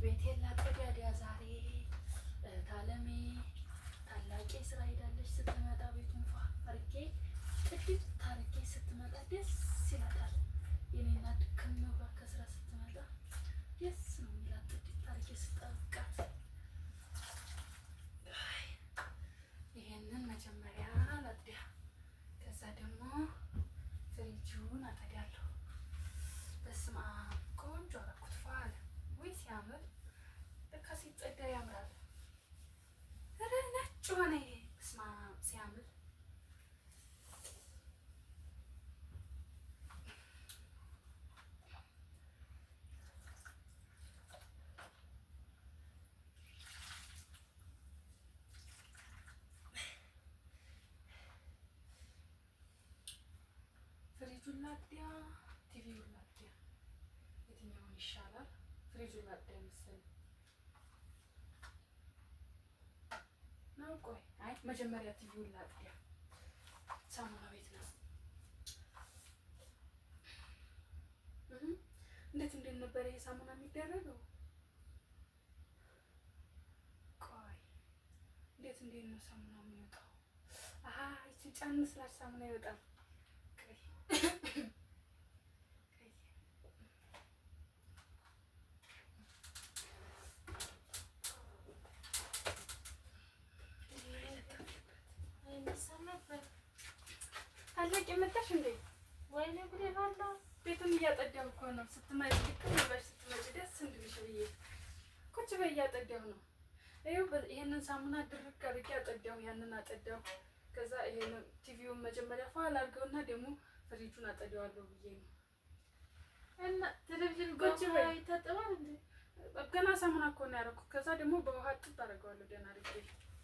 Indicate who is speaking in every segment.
Speaker 1: ቤቴን ላጸዳዳ ዛሬ። ታለሜ ታላቄ ስራ ሄዳለች። ስትመጣ ቤቱን ፏ አርጌ ጥድት አርጌ ስትመጣ ደስ ይላታል። የኔ እናት ድክም ብሏት ከስራ ስትመጣ ደስ ነው የሚላት ጥድት አርጌ ስጠብቃት። ይሄንን መጀመሪያ ላጥዳ፣ ከዛ ደግሞ ፍሪጁን አጠዳለሁ። በስመ አብ ቆንጆ አደረኩት። ፏ አለ ወይ ሲያምር! ለካ ሲጸዳ ያምራል። ኧረ ነጭ ሆነ ይሄ። በስመ አብ ሲያምር! ፍሪጁን ላጥዳ፣ ቲቪውን ላጥዳ፣ የትኛውን ይሻላል? ፍሪጁን ላጥዳ መሰለኝ ነው። ቆይ አይ መጀመሪያ ቲቪውን ላጥዳ። ሳሙና ቤት ነው። እንዴት እንዴት ነበር ይሄ ሳሙና የሚደረገው? ቆይ እንዴት እንዴት ነው ሳሙና የሚወጣው? አሀ ይቺ ጫን ስላች ሳሙና ይወጣል። ቆይ ቆይ
Speaker 2: አይነሳም ነበር።
Speaker 1: ታላቅ የመጣሽ እንዴ?
Speaker 2: ወይኔ ጉዴ ፈላ።
Speaker 1: ቤቱን እያጠዳሁ እኮ ነው። ስትመጪ ልክ ብለሽ ስትመጪ ደስ እንድልሽ ብዬ ቁጭ በይ እያጠዳሁ ነው። ይኸው ይሄንን ሳሙና ድርቅ አድርጌ አጠዳሁ፣ ያንን አጠዳሁ። ከዛ ይሄንን ቲቪውን መጀመሪያ ፏ ላድርገውና ደግሞ ፍሪጁን አጠዳዋለሁ ብዬ ነው።
Speaker 2: እና ቴሌቪዥን
Speaker 1: ቁጭ
Speaker 2: በውሃ
Speaker 1: በይ።
Speaker 2: ይታጠባል እንዴ?
Speaker 1: ገና ሳሙና እኮ ነው ያደረኩት። ከዛ ደግሞ በውሃ ጥብ አደርገዋለሁ ደህና አድርጌ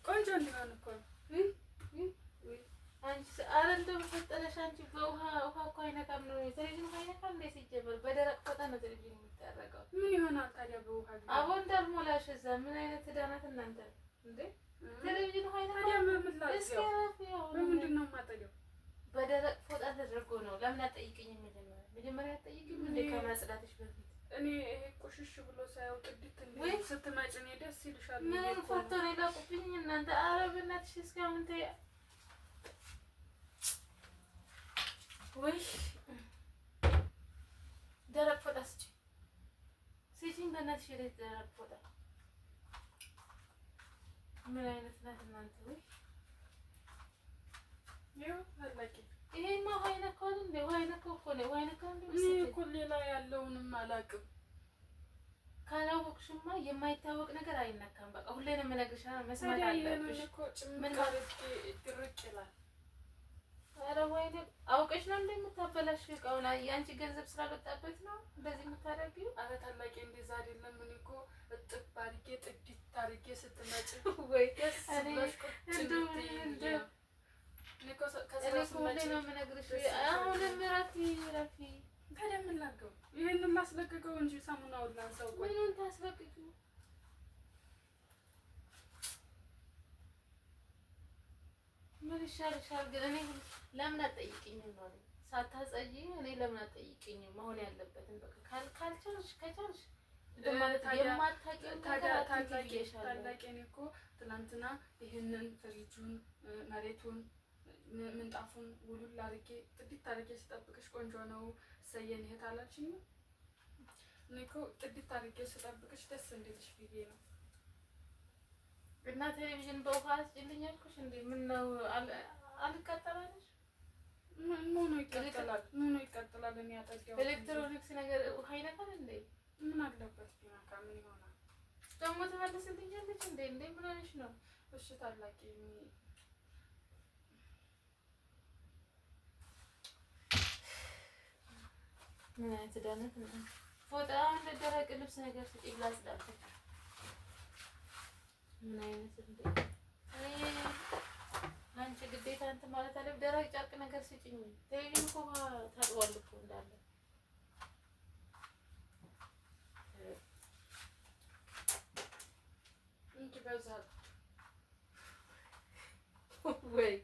Speaker 1: ቆንጆ እንዲሆን እኮ ነው።
Speaker 2: አንቺ ኧረ እንደው በፈጠረሽ አንቺ በውሃ ውሃ እኮ አይነካም ነው ቴሌቪዥን ውሃ አይነካም እንዴ? ሲጀመር በደረቅ ፎጣ ነው ቴሌቪዥን የሚጠረገው።
Speaker 1: ምን ይሆናል ታዲያ በውሃ ቢሆን?
Speaker 2: አቦ እንዳልሞላሽ እዛ ምን አይነት ዕዳ ናት እናንተ እንዴ? ቴሌቪዥን ውሃ
Speaker 1: ታዲያ
Speaker 2: አይነካም።
Speaker 1: በምን
Speaker 2: እስኪ
Speaker 1: ላጥቢያው?
Speaker 2: እረፊ አሁን።
Speaker 1: በምንድን ነው የማጠቢያው?
Speaker 2: በደረቅ ፎጣ ተደርጎ ነው። ለምን አትጠይቅኝም? መጀመሪያ መጀመሪያ አትጠይቂም እንዴ ከማጽዳትሽ በፊት?
Speaker 1: እኔ ይሄ ቁሽሽ ብሎ ሳየው ጥድት እንዲል
Speaker 2: ወይ
Speaker 1: ስትመጪ እኔ ደስ ይልሻል
Speaker 2: ምን
Speaker 1: ብዬ እኮ
Speaker 2: ፎቶ
Speaker 1: ነው።
Speaker 2: ነው የላኩብኝ እናንተ? ኧረ በእናትሽ እስካሁን ተይ። ወይ ደረቅ ፎጣ ስጪኝ ስጪኝ፣ በእናትሽ የሌት ደረቅ ፎጣ። ምን አይነት ናት እናንተ? ወይ
Speaker 1: ይኸው ታላቂ
Speaker 2: ይሄማ ውሃ ይነካዋል እንዴ? ውሃ ይነካው እኮ ነው። ውሃ ይነካው እንዴ?
Speaker 1: እኔ እኮ ሌላ ያለውንም አላውቅም።
Speaker 2: ካላወቅሽማ የማይታወቅ ነገር አይነካም። በቃ ሁሌ ነው የምነግርሽ፣ መስማት
Speaker 1: ታዲያ ይሄንን
Speaker 2: አለብሽ።
Speaker 1: እኮ ጭምቅ
Speaker 2: ምን
Speaker 1: አድርጌ ድርቅ ይላል።
Speaker 2: ኧረ ወይኔ አውቀሽ ነው እንደምታበላሽ እቃውን። የአንቺ ገንዘብ ስላልወጣበት ነው እንደዚህ የምታደርጊው።
Speaker 1: ኧረ ታላቂ እንደዛ አይደለም። እኔ እኮ እጥብ አድርጌ ጥድት አድርጌ ስትመጪ
Speaker 2: ወይ
Speaker 1: ደስ
Speaker 2: እኔ
Speaker 1: ብሎሽ ቁጭ
Speaker 2: እንደው
Speaker 1: እንድትይ ብዬ
Speaker 2: እንደው
Speaker 1: ነው። እኔ እኮ ከስራ
Speaker 2: እኔ እኮ ሁሌ
Speaker 1: ስትመጪ
Speaker 2: ነው የምነግርሽ።
Speaker 1: ደስ ይልሻል።
Speaker 2: አሁንም እረፊ እረፊ።
Speaker 1: ታዲያ ምን ላድርገው? ይሄንን ላስለቅቀው እንጂ ሳሙናውን ላንሳው። ቆይ
Speaker 2: ምኑን ታስለቅቂው? ምን ይሻልሻል ግን? እኔ ለምን አትጠይቂኝም ነው ሳታጸጂ፣ እኔ ለምን አትጠይቂኝም? መሆን ያለበትን በቃ ካልቻልሽ ከቻልሽ እንትን ማለት
Speaker 1: ታዲያ-
Speaker 2: የማታውቂውን
Speaker 1: ታዲያ
Speaker 2: ነገር አትንኪ
Speaker 1: ታላቂ
Speaker 2: ብዬሻለሁ።
Speaker 1: ታላቂ እኔ እኮ ትናንትና ይህንን ፍሪጁን መሬቱን ምንጣፉን ውሉል አድርጌ ጥድት አድርጌ ስጠብቅሽ ቆንጆ ነው እሰየን እህት አላልሽኝም? እኔ እኮ ጥድት አድርጌ ስጠብቅሽ ደስ እንዲልሽ ብዬ ነው።
Speaker 2: እና ቴሌቪዥን በውሃ አስጭልኝ አልኩሽ እንዴ? ምን ነው አልቃጠላለሽ?
Speaker 1: ምን ሆኖ ይቃጠላል? ምን ሆኖ ይቃጠላል? እኔ ያጠገቡ
Speaker 2: ኤሌክትሮኒክስ ነገር ውሃ ይነካል እንዴ?
Speaker 1: ምን አለበት ቢነካ ምን ይሆናል?
Speaker 2: ደግሞ ትመልስልኛለች እንዴ? እንዴ ምን ሆነሽ ነው?
Speaker 1: እሺ ታላቂ
Speaker 2: ምን አይነት ዳነት ነው? ፎጣ እንደ ደረቅ ልብስ ነገር ስጪኝ ላጽዳበት። ምን አይነት እንዴ! እኔ ለአንቺ ግዴታ እንትን ማለት አለ። ደረቅ ጨርቅ ነገር ስጪኝ። ቴሌቪዥን እኮ ውሃ ታጥቧል እኮ እንዳለ።
Speaker 1: እንጂ በዛ
Speaker 2: ወይ